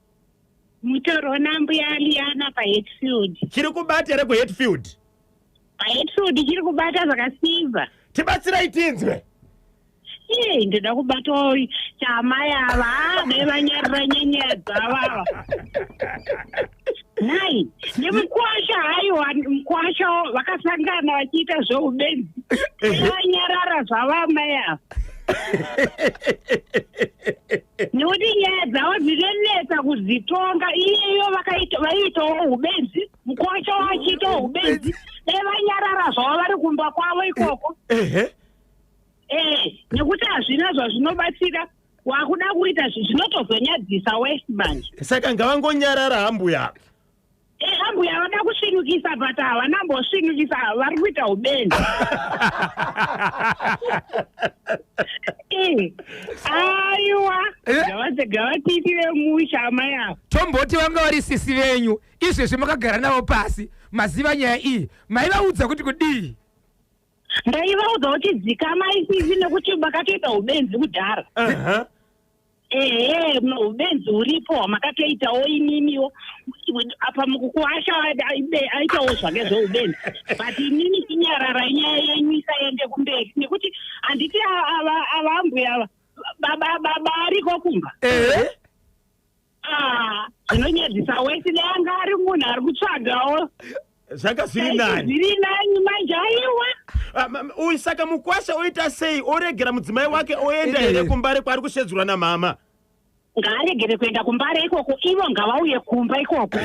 Mutoro nambuya Liana paHatfield. Chiri kubata here kuHatfield? PaHatfield chiri kubata zvakasimba. Tibatsirai tinzwe. Ee, ndoda kubatawo chamai ava, dai vanyarira nyenyaya dzavo ava. Nai, nemukwasha, haiwa, mukwasha vakasangana vachiita zveubenzi. Dai vanyarara zvavo amai ava, nekuti nyaya dzavo dzinonetsa kudzitonga. Iyeyo vaiitawo ubenzi, mukwasha wachiitawo ubenzi. Dai vanyarara zvavo vari kumba kwavo ikoko. Ee, nekuti hazvina zvazvinobatsira. Wakuda kuita zvinotozonyadzisa west manje. Saka ngavangonyarara hambuya. E, ambuya vada kusvinukisa, but havana mbosvinukisa, vari kuita ubenzi. E, aiwa. Ngavatiitire musha amai ava. Tomboti vanga vari sisi venyu, izvezvi makagara navo pasi, maziva nyaya iyi, maivaudza kuti kudii? Ndaivaudza kuti dzikamai sisi, nekuti makatoita ubenzi kudhara. Ehe, ubenzi huripo hwamakatoitawo imimiwo. Apa mukukuwasha aitawo zvake zveubenzi, but imimi chinyararai, nyaya yenyu isaende kumberi, nekuti handiti ava ambuya ava baba ariko kumba. Ah, zvinonyadzisa wese. Dai anga ari munhu ari kutsvagawo Zvanga zviri nani. Zviri nani manje, aiwa. Ah, uyu saka mukwasha oita sei? Oregera mudzimai wake oenda here kuMbare kwaari kushedzurwa namama? Ngaaregere kuenda kuMbare ikoko. Ivo ngavauye kumba ikoko,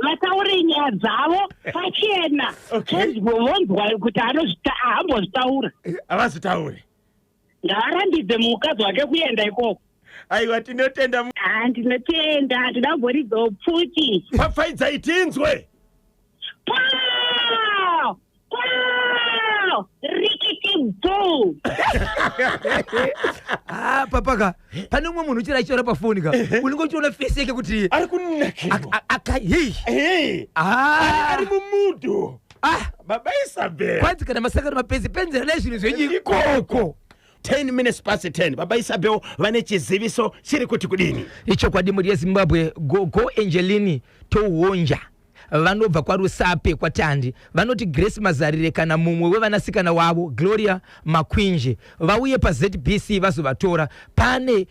vataure nyaya dzavo pachena. Vonzwa kuti haambozvitaura. Havazvitauri. Ngaarambidze mukadzi wake kuenda ikoko. Aiwa, tinotenda. Ha, ndinotenda. Handida kumboridzawo pfuti. Pfapfaidzai tinzwe. Pa pa rikiti bu. Ah, papaka pane umwe munhu uchiri achitora pafoni ka, unenge uchiona face yake kuti ari kunakirwa. Hei. Hey, Ah, ari mumudu. Ah, Baba Isabel. Kwanzi kana masangano mapenzi penzeranai zvinhu zvenyu ikoko. 10 minutes past 10. Baba Isabel vane chiziviso chiri kuti kudini? Ichokwadi, mhuri yeZimbabwe, Gogo Angelini Touonja vanobva kwaRusape kwaTandi vanoti Grace Mazarire kana mumwe wevanasikana wavo Gloria Makwinje vauye paZBC vazovatora. Pane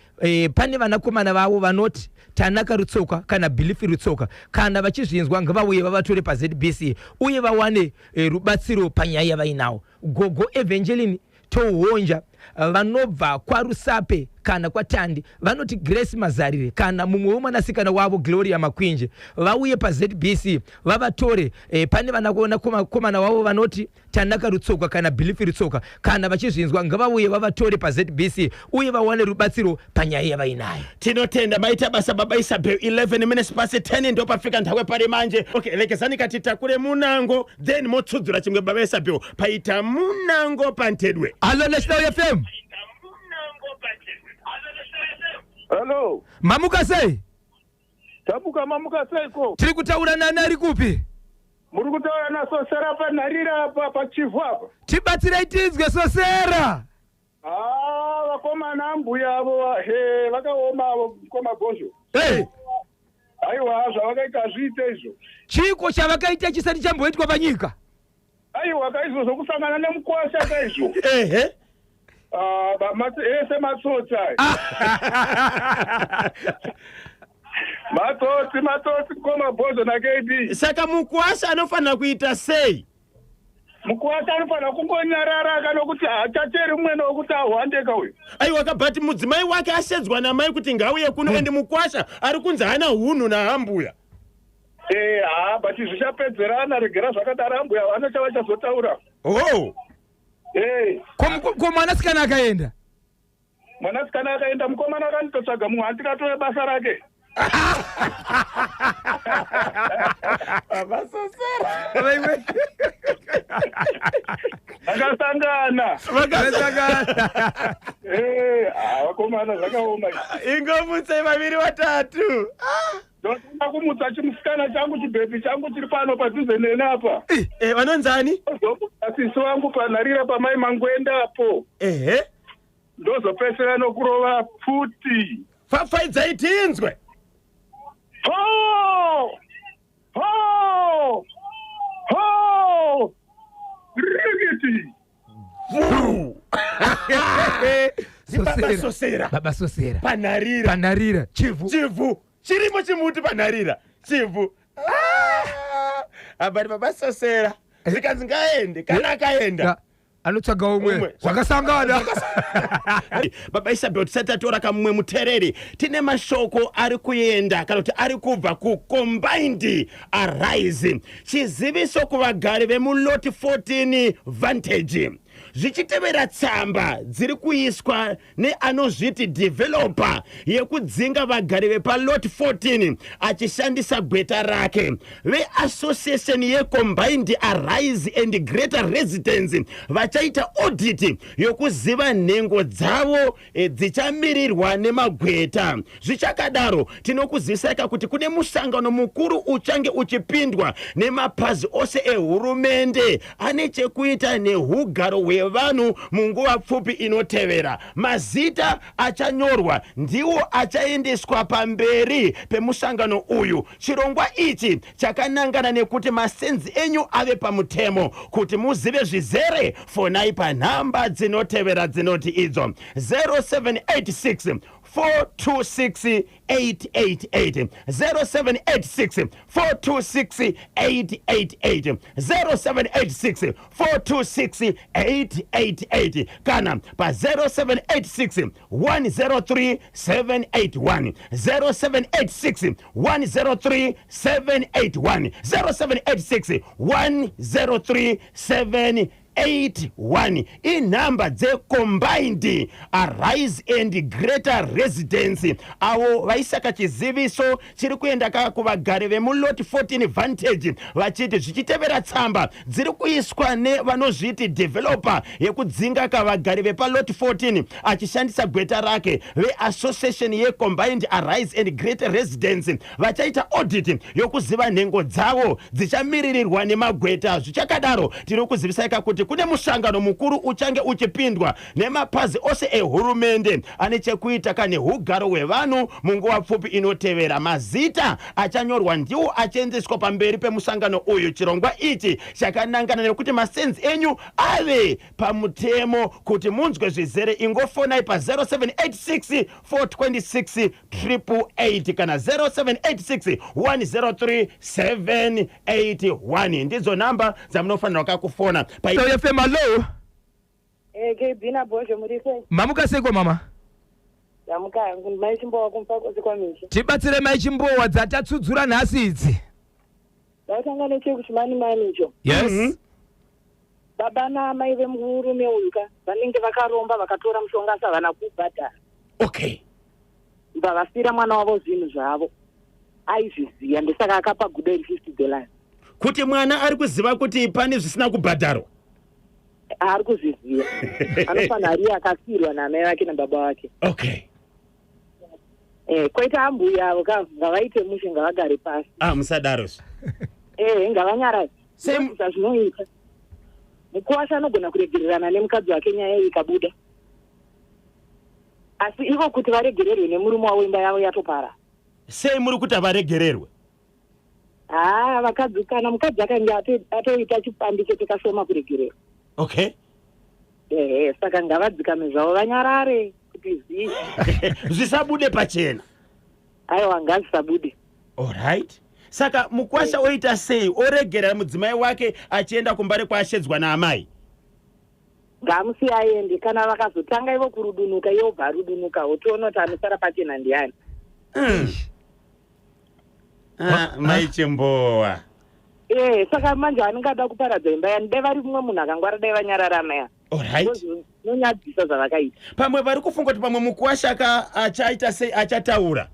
vanakomana vavo vanoti Tanaka Rutsoka kana Bilifi Rutsoka. Kana vachizvinzwa, ngavauye vavatore paZBC uye vawane rubatsiro panyaya yavainawo. Gogo Evangeline Touhonja vanobva kwaRusape kana kwaTandi vanoti Grace Mazarire kana mumwe wemwanasikana wavo Gloria Makwinje vauye paZBC vavatore. Pane vanakomana wavo vanoti Tanaka Rutsoka kana Bilifi Rutsoka. Kana vachizvinzwa, ngavauye vavatore paZBC uye vawane rubatsiro panyaya yavainayo. Tinotenda, maita basa Baba Isabel. 11 minutes past 10 ndopafika nthawe pari manje. Okay, lekezani kati takure munango, then motsudzura chimwe. Baba Isabel, paita munango pantedwe. Hallo, National FM. Hello. Mamuka sei? Tamuka, mamuka seiko? Tiri kutaura nani, ari kupi? Muri kutaura naSosera panharira apa pachivhu apa. Tibatsirei tinzwe Sosera. Ah, vakomana ambuya avo he vakaoma avo mukoma Bhozho. Hey. Aiwa zvavakaita hazviite izvo. Chiko chavakaita chisati chamboitwa panyika? Aiwa kaizvozvo kusangana nemukwasha kaizvo. Ehe. Ah, ese matsotsi aya. Matsotsi matsotsi mukoma Bhozho naKB. Saka mukwasha anofanira kuita sei? Mukwasha anofanira kungonyarara kana kuti haachateri mumwe wekuti ahwandeka uyu. Aiwa ka but mudzimai wake ashedzwa namai kuti ngauye kuno and mukwasha ari kunzi haana hunhu naambuya. Eh, haa but zvichapedzerana regera zvakadaro ambuya vana chavachazotaura. Oh. Eh. Ko mwanasikana akaenda? Mwanasikana akaenda mukomana akanitotsvaga mumwe handikatore basa rake. Vaiwe. Vakasangana. Vakasangana. Eh, ah, vakomana zvakaoma. Ingomutsai vaviri vatatu. Ndoda kumutsa chimusikana changu chibhebhi changu chiri pano padhuze neni apa. Eh, vanonzani? Ndozomutsa sisi wangu panharira pamai Mangwenda apo. Ehe. Ndozopesera nokurova pfuti. Fafaidzai tinzwe. Ho! Ho! Ho! Rikiti! Baba Sosera. Baba Sosera. Panharira. Panharira. Chivhu. Chivhu. Chirimo chimuti panharira. Chivhu. Ah! Abati Baba Sosera. Zvikanzi ngaende kana akaenda. Anotsvaga umwe. Zvakasangana. Baba Isabel tisati tatora kamumwe mutereri tine mashoko ari kuenda kana kuti ari kubva kucombined arise chiziviso kuvagari vemulot 14 vantage zvichitevera tsamba dziri kuiswa neanozviti developer yekudzinga vagari vepalot 14 achishandisa gweta rake veassociation yecombined arise and greater residence vachaita audit yokuziva nhengo dzavo dzichamirirwa nemagweta. Zvichakadaro tinokuzivisaika kuti kune musangano mukuru uchange uchipindwa nemapazi ose ehurumende ane chekuita nehugaro hwevanhu munguva pfupi inotevera. Mazita achanyorwa ndiwo achaendeswa pamberi pemusangano uyu. Chirongwa ichi chakanangana nekuti masenzi enyu ave pamutemo. Kuti muzive zvizere fonai panhamba dzinotevera dzinoti idzo 0786 426 888 0786 426 888 0786 426 888 kana pa 0786 103 781 0786 103 781 0786 103 781 inhamba dzecombined arise and greater residence avo vaisaka chiziviso chiri kuenda kuvagari vemulot 14 vantage vachiti zvichitevera tsamba dziri kuiswa nevanozviti developer yekudzinga kavagari vepalot 14 achishandisa gweta rake veassociation yecombined arise and greater residence vachaita audit yokuziva nhengo dzavo dzichamiririrwa nemagweta. Zvichakadaro tiri kuzivisaika kuti kune musangano mukuru uchange uchipindwa nemapazi ose ehurumende ane chekuita kane hugaro hwevanhu munguva pfupi inotevera. Mazita achanyorwa ndiwo achiendeswa pamberi pemusangano uyu. Chirongwa ichi chakanangana nekuti masenzi enyu ave pamutemo. Kuti munzwe zvizere ingofonai pa 0786 426 888 kana 0786 103 781 ndidzo namba dzamunofanira kakufona. FM, hello. KB naBhozho muri sei? Mamuka seiko mama? Ndamuka hangu mai Chimbowa kumufakose kwamisha. Tibatsire mai Chimbowa dzatatsudzura nhasi idzi. Ndatanga nechekuchimani mani icho. Yes. Baba naamai vemurume uyu ka vanenge vakaromba vakatora mushonga asi havana kubhadhara. Okay. Vavasira mwana wavo zvinhu zvavo. Aizviziya ndosaka akapa gudo iri $50. Kuti mwana ari kuziva kuti pane zvisina kubhadharwa. Ari kuzviziva. Anofanira ariye akasiyirwa naamai vake nababa vake. Okay. Kwaita ambuya avo ka ngavaite mushe ngavagare pasi. Ah, musadaro. Ngavanyarare. Sei Zvazvinoita, mukuwasha anogona kuregererana nemukadzi wake nyaya iyi ikabuda, asi ivo kuti varegererwe nemurume wavo, imba yavo yatopara. Sei muri kuti havaregererwe? Haa, vakadzi, kana mukadzi akange atoita chipfambi chete, kashoma kuregererwa. Ehe, saka ngavadzikame zvavo, vanyarare kuti zii. Zvisabude pachena. Aiwa, ngazvisabude. Alright, saka mukwasha oita sei? Oregera mudzimai wake achienda kumbare kwaashedzwa naamai? Ngamusiye aende. Kana vakazotanga ivo kurudunuka, iye obva arudunuka, wotoona kuti anosara pachena ndiani. Ah, mai Chimbowa. Ee, saka manje anenge ada kuparadza imba yani. Dai vari mumwe munhu akangwara, dai vanyararama ya. Alright. Nonyadzisa zvavakaita. Pamwe vari kufunga kuti pamwe mukwasha achaita sei, achataura.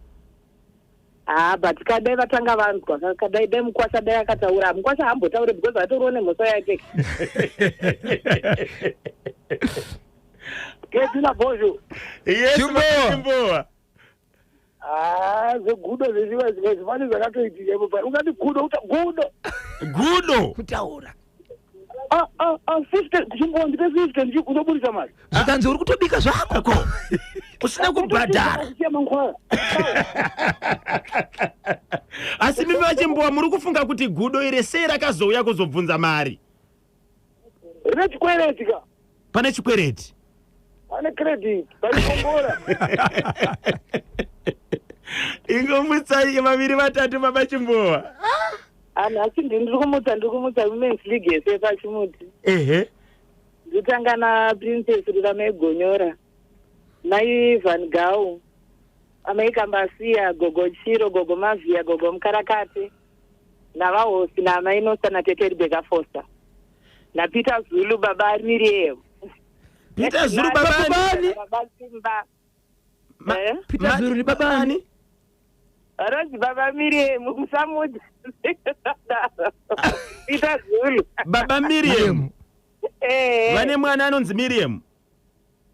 Haa, but kadai vatanga vanzwa, kadai dai mukwasha dai akataura. Mukwasha haambotaure because atoriwo nemhosva yake. Ketina bhozho. Yes. Chimbowa. Chimbowa. Haa, zvegudo zvechiva zvimwe pane zvakatoitika ipo pai ungati gudo uta gudo. Gudo. Kutaura. Ah, ah, ah, 50 chimbowa, ndipe 50 ndichikuzoburisa mari. Zvikanzi uri kutobika zvako. Ko usina kubhadhara. Kusiya mankwara. Asi mimi vaChimbowa, muri kufunga kuti gudo iri sei rakazouya kuzobvunza mari? Rine chikwereti ka. Pane chikwereti. Pane credit paikombora. Ingomutsai vaviri vatatu, baba Chimbowa. Anhu, asi ndiri kumutsa Women's League yese pachimuti. Ndotanga naPrincess Ruramai Gonyora, mai Van Gau, amai Kambasiya, Gogo Chiro, Gogo Mavhiya, Gogo Mukarakate, navahosi, naamai Nosa, natete Rebecca Foster, naPeter Zulu, baba Miriam. Peter Zulu, babani? Baba Simba. Eh? Peter Zulu ni babani? Vanonzi baba Miriam, musamudza Peter Zulu. Baba Miriam. Eh. Vane mwana anonzi Miriam?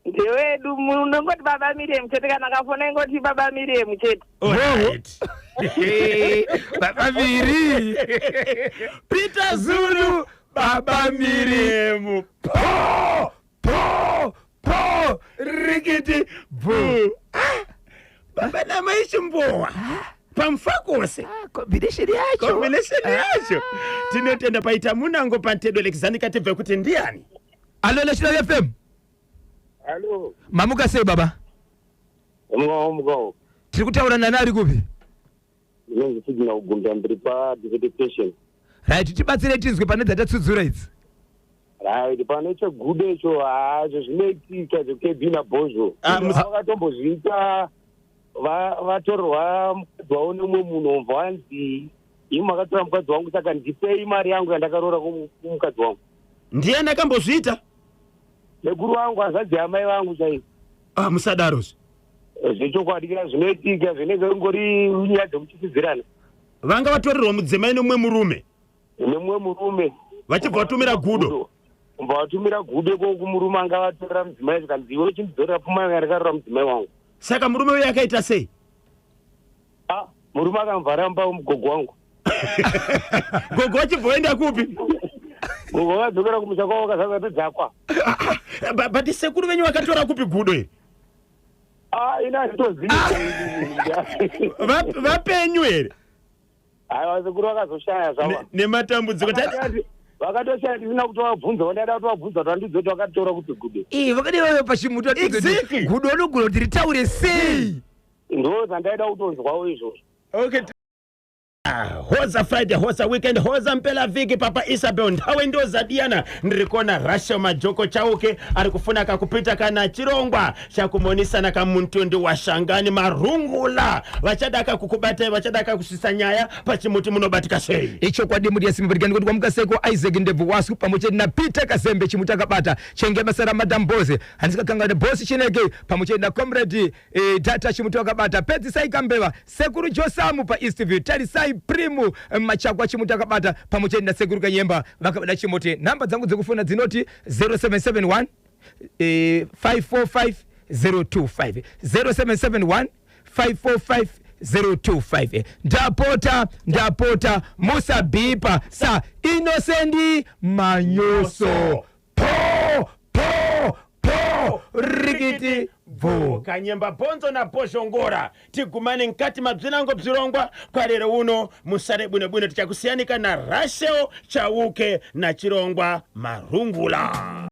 Ndewedu, munongoti baba Miriam chete. Kana akafona, ingoti baba Miriam chete. Alright. Baba Miri. Peter Zulu, baba Miriam. Po po po, rikiti bu. Ah, baba namai Chimbowa pamufakose. Combination yacho. Combination yacho. Tinotenda. Paita munango pantedo Alexander, tibve kuti ndiani. Alo, National FM. Hallo. Mamuka sei, baba? Mukawo, mukawo. Tiri kutaura nani, ari kupi? Ndinonzi Signal Gunda, ndiri padissertation. Right, tibatsire tinzwe pane dzatatsudzura idzi. Right, pane chegudo icho, hazvo zvinoitika zvekebhina bhozho. Ah, Vakatombozviita, vatorwa mukadzi wavo nemumwe munhu, obva wanzi, "Imi makatora mukadzi wangu, saka ndipei mari yangu yandakaroora kumukadzi wangu." Ndiani akambozviita? Sekuru wangu, hanzvadzi yamai vangu chaivo. Ah, musadarozve. Zvechokwadi ka, zvinoitika, zvinenge ngori nyaya dzekuchisidzirana. Vanga vatorerwa mudzimai nemumwe murume? Nemumwe murume. Vachibva vatumira gudo. Ubva vatumira gudo ko kumurume anga vatorera mudzimai, zvikanzi, "Iwe uchindidzorera pfuma yangu yandakarora mudzimai wangu." Saka murume uyu akaita sei? Ah, murume akamuvhara mumba mugogo wangu. Gogo vachibva vaenda kupi? Gogo vadzokera kumusha kwavo, vakazadza todzakwa. But sekuru venyu vakatora kupi gudo iri? Ah, ini handitozivi. Vapenyu here? Aiwa, sekuru vakazoshaya zvavo. Nematambudziko. Vakatoshaya tisina kutovabvunza. Ndaida kutovabvunza kuti vandiudze kuti vakatora kupi gudo. Ii, vakadai vave pachimuti. Gudo anogona kuti ritaure sei? Ndo zvandaida kutonzwawo izvozvo. Okay. Ah, hoza Friday, hoza weekend, hoza mpela vhiki. Papa Isabel ndawe ndozadiyana. Ndiri kuona Rachel Majoko Chauke ari kufuna kakupita kana chirongwa chakumonisana kamuntundi washangani marungula. Vachadaka kukubatai, vachadaka kusvisa nyaya pachimuti, munobatika sei? Ichokwadi, muri yasimba kuti kwamuka Isaac Ndebvu Wasu pamwe chete naPeter Kazembe, chimuti akabata chenge basa raMadam Bose. Handisikakanganwa Bosi Chineke pamwe chete nacomrade Data, chimuti wakabata. Pedzisai Kambeva, sekuru Josamu paEastview, Tarisai Primu Machakwa, chimuti akabata pamwe chete nasekuru Kanyemba vakabata chimuti. Nhamba dzangu dzekufona dzinoti 0771 545 025, 0771 545. 025. Ndapota, ndapota, musabhipa sa Innocent Manyoso. Po po po, rikiti bvu. Kanyemba bhonzo na bhozhongora, tigumane mkati mabzinango bzirongwa kwa lero uno. Musare bwinobwino, tichakusiyanika na Rachel Chauke na chirongwa Marungula.